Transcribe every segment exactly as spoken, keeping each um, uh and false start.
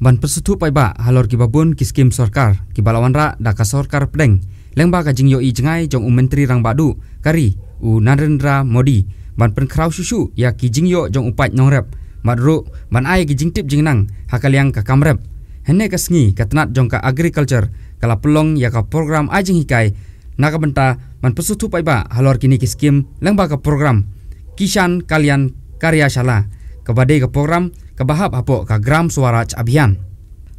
Ban pynsngewthuh paidbah halor kiba bun ki skim sorkar kiba la wanrah da ka sorkar pdeng, lyngba ka jingïohi jngai jong u Myntri Rangbah Duh ka ri, u Narendra Modi, ban pynkhraw shuh shuh ïa ki jingïoh jong u paid nongrep, bad ruh ban ai ki jingtip jingnang ha ka liang ka kam rep. Hynne ka sngi ka tnat jong ka agriculture ka la pynlong ïa ka program ai jinghikai na ka bynta ban pynsngewthuh paidbah halor kine ki skim lyngba ka program Kisan Kalyan Karyashala, kaba dei ka program kaba hap hapoh ka Gram Swaraj Abhiyan.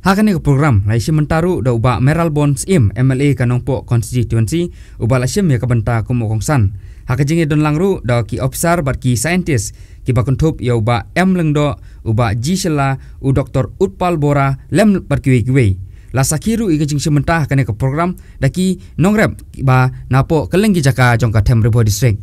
Ha kane ka program la ïashim bynta ruh da u Bah Mayralborn Syiem, M L A ka Nongpoh constituency, uba la shim ïa ka bynta kum u kongsan. Ha ka jingïadon lang ruh da ki officer bad ki scientist kiba kynthup ïa u Bah M Lyngdoh, u Bah G Shylla, u Doktor Utpal Bora lem bad kiwei kiwei. La sakhi ruh ïa ka jingshim bynta ha kane ka program da ki nongrep kiba napoh kylleng ki jaka jong ka Them Ri Bhoi District.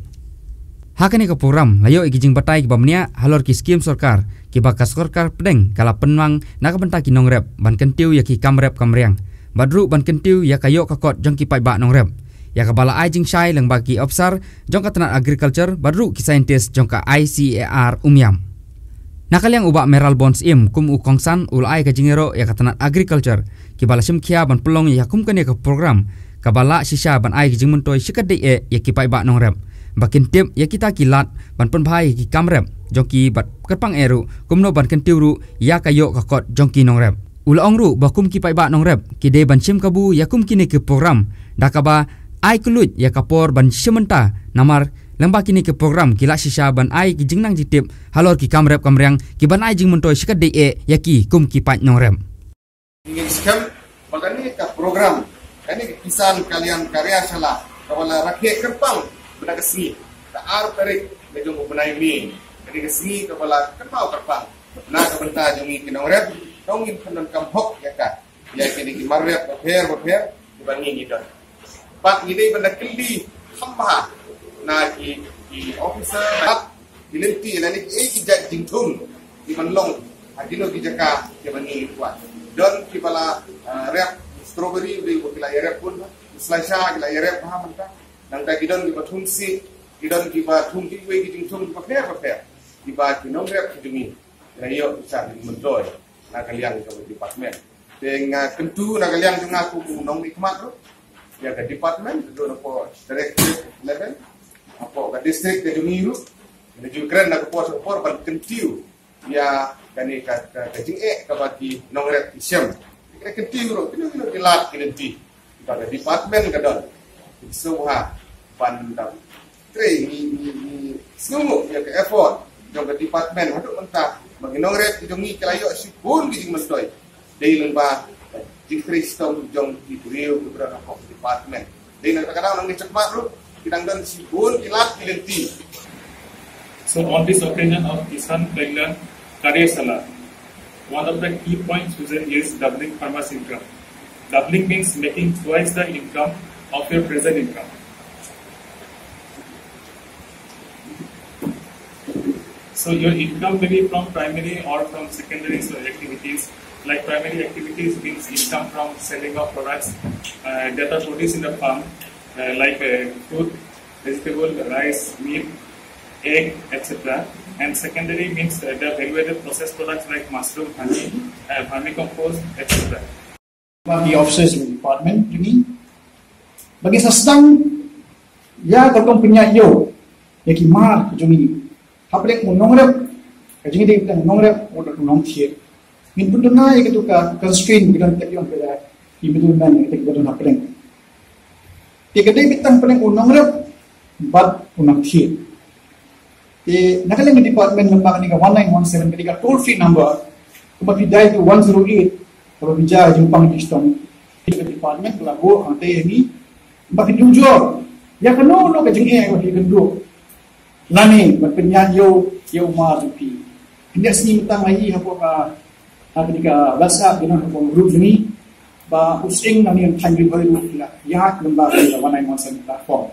Ha kane ka program la ïoh ïa ki jingbatai kiba bniah halor ki skim sorkar kiba ka sorkar pdeng ka la pynlong na ka bynta ki nongrep ban kyntiew ïa ki kam rep kam riang, bad ruh ban kyntiew ïa ka ïoh ka kot jong ki paidbah nongrep, ïa kaba la ai jingshai lyngba ki officer jong ka tnat agriculture bad ruh ki scientist jong ka I C A R Umiam. Na ka liang u Bah Mayralborn Syiem kum u kongsan u la ai ka jingïaroh ïa ka tnat agriculture kiba la shim khia ban pynlong ïa kum kane ka program kaba lah shisha ban ai ka jingmyntoi shikatdei eh ïa ki paidbah nongrep, ba kin tip ïa kita ki lad ban pynbha ïa ki kam rep jong ki, bad kyrpang eh ruh kumno ban kyntiew ruh ïa ka ïoh ka kot jong ki nongrep. U la ong ruh ba kum ki paidbah nongrep ki dei ban shim kabu ïa kum kine ki program da kaba ai kylluid ïa ka por ban shim bynta, namar lyngba kine ki program ki lah shisha ban ai ki jingnang jingtip halor ki kam rep kam riang kiban ai jingmyntoi shikatdei eh ïa ki kum ki paid nongrep. Ngin skhem ba kane ka program, kane ka Kisan Kalyan Karyashala, kaba la rakhe kyrpang mynta ka sngi, ka ar tarik ka jong u bnai May, kane ka sngi kaba la kynmaw kyrpang na ka bynta jong ngi ki nongrep, to ngin pyndonkam hok ïa ka, ïa kine ki mar rep bapher bapher kiba ngi ngi don. Bad ngi dei ban da kylli kham bha na ki, ki officer, na ki lynti, na ki, eh, ki jait jingthung kiban long ha kino ki jaka kiba ngi kwah. Don kiba la, ah, rep strawberry, dei ba ki la ïarep bun, slice ki la ïarep bha mynta. Nangta ki don kiba thung sih, ki don kiba thung kiwei ki jingthung kiba pher bapher, kiba ki nongrep ki jong ngi ki la ïoh ki sah ki myntoi na ka liang jong ka department. Te nga kyntu na ka liang jong nga kum u nongmihkhmat ruh ïa ka department, ka dei na ka directorate level, hapoh ka district ka jong ngi ruh, ngi ju kren na ka por sha ka por ban kyntiew ïa kane ka, ka, ka jingeh kaba ki nongrep ki shem. Ngi kyntiew ruh kino kino ki lad ki lynti ba ka department ka don. Ki sngewbha ban da trei, ngi, ngi, ngi sngewnguh ïa ka effort jong ka department haduh mynta ba ki nongrep ki jong ngi ki la ïoh shibun ki jingmyntoi dei lyngba jingtrei shitom jong ki briew ki briew hapoh ka department. Dei na kata ka daw ngi check mark ruh ki dang don shibun ki lad ki lynti. So on this occasion of Kisan Kalyan Karyashala, one of the key points chosen is doubling farmers' income. Doubling means making twice the income of your present income. So your income may be from primary or from secondary, so activities. Like primary activities means income from selling of products, uh, that are produced in the farm, uh, like, uh, fruit, vegetable, rice, meat, egg, et cetera. And secondary means, uh, the value-added processed products like mushroom, honey, uh, vermicompost, et cetera. Ba ki officers jong department jong ngi ba ki sa sdang ïa ka rukom pynïaid ïew ïa ki mar jong ngi. Hapdeng u nongrep, ka jingdei hapdeng u nongrep, u nongthied. Ngin pynduna ïa katu ka constraint ba ki don, ka jong ka, ki middleman, ka jong ka don hapdeng. Te ka dei beit tang hapdeng u nongrep bad u nongthied. Te na ka liang ka department, lyngba kane ka one nine one seven, kane ka toll free number, kaba phi dial to one zero eight, kaba phi jia jingpang jingshitom. Te ka department ka la buh hangta ïa ngi ba phin ïoh jur ïa kano kano ka jingeh ba phi kynduh lane ban pynïaid ïew ïa u mar jong phi. Hynrei sngi mynta nga ïohi hapoh ka, ha kane ka WhatsApp, ki nong hapoh group jong ngi, ba u Sying nangne na thaiñ Ri Bhoi ruh ki la ïaid lyngba kane ka one nine one seven platform.